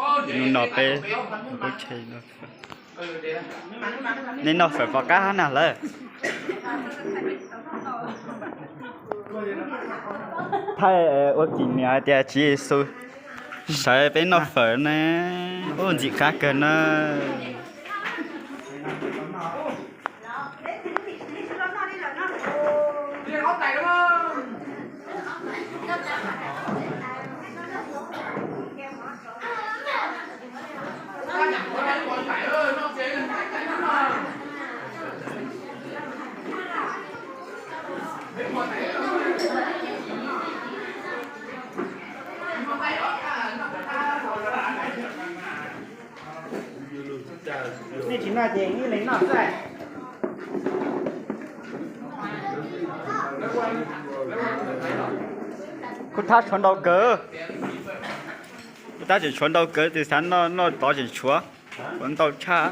Hnub no peb lub tsheb, nej noj fawm puas qab hab na lawm? Thaij ua kỷ niệm hais tias Tswv Yexus sawv peb noj fawm ne, ub ntxim qab kawg na. Nej tsis noj ces ib leeg noj xwb. Kuv tab tshuav ntau kawg. Kuv tab tseem tshuav ntau kawg, tes xav noj noj tod tseem tshuav. Kuv ntau tshaj.